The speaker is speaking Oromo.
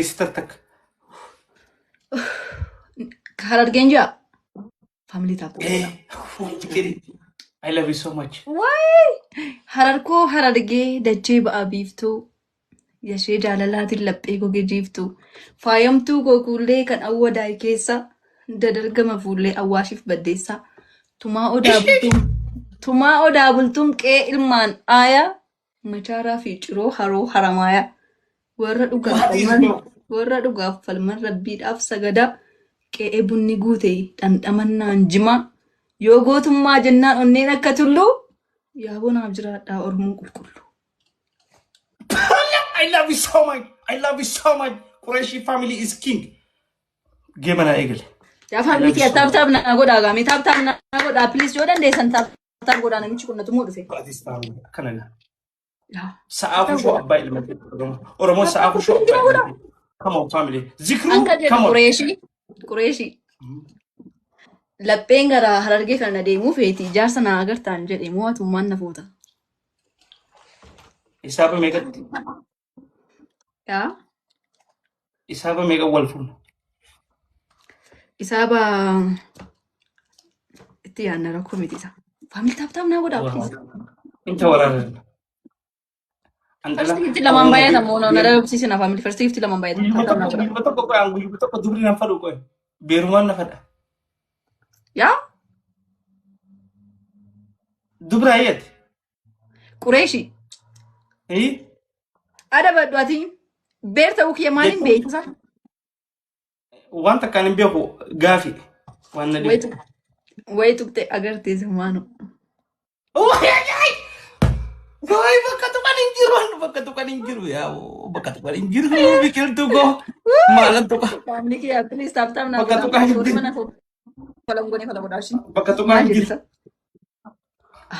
Sister takka. Harargeen jira. Family tap tap Eh, godhaa. I love you so much. Waay! Hararkoo harargee dachee ba'a biiftuu. Yashee jaalalaatiin laphee goge jiiftuu. Faayamtuu gookuullee kan awwadaay keessa dadargama fuullee awwaashiif baddeessaa. Tumaa odaa bultuun tumaa odaa bultuun qe'ee ilmaan aayaa Machaaraa fi Ciroo Haroo Haramaayaa warra dhugaaf What is falman no? warra dhugaaf falman rabbiidhaaf sagadaa qe'ee bunni guute dhandhamannaan jimaa yoo gootummaa jennaan onneen akka tulluu yaaboo naaf jiraadhaa Oromoo qulqulluu. I love you so much. I love you so much. Qureshi family is king. Geema naa eegale. Yaa I family love you kiyya so taap much. taap naa godhaa gaamee taap taap naa godhaa please yoo dandeessan taap taap godhaa namichi kun na tumuu dhufe. What is family? Akkana gaa. Yaa Sa'aa taap taap kushoo godhaa. abbaa ilma Oromoo. Oromoon Taap sa'aa taap kushoo gochuu abbaa godhaa. ilma. Come on family. Zikruu Anka jedhu come on. Qureeshii Qureeshii lapheen gara harargee kana na deemuu feeti ijaarsa naa agartaan jedhe mootummaan na fuuta. Isaaba meeqatti? Yaa Isaaba meeqa wal fuuna? isaaba itti yaadna rakkoo miti isa. Family tap tap naa godhaa please. Inta waraana. Andala. First gift lamaan baay'ata moo na dhabsiisina family first gift lamaan baay'ata Guyyuma tap tap naa tokko godhaa. guyyuma tokko qoy guyyuma tokko dubri nan fadhu qoy. Beerumaan na fadha. Yaa Dubra hayyati. Qureeshii Eh? adabadhu ati beer ta'uu kiyya maaliin Jechuun beekta? waan takkaan hin beeku gaafi. Waan na dhibu. Wayi tuqxe agartee zamaanu. Waay bakka tuqan hin jiru bakka tuqan hin jiru yaa bakka tuqan hin jiru biqiltuu koo maalan tuqa Family kiyya please tap tap naa bakka godhaa. tuqan hin Warri jiru mana koo falamu godhee falamu dhaabshin. bakka tuqan Maal hin jiru. jedhisa?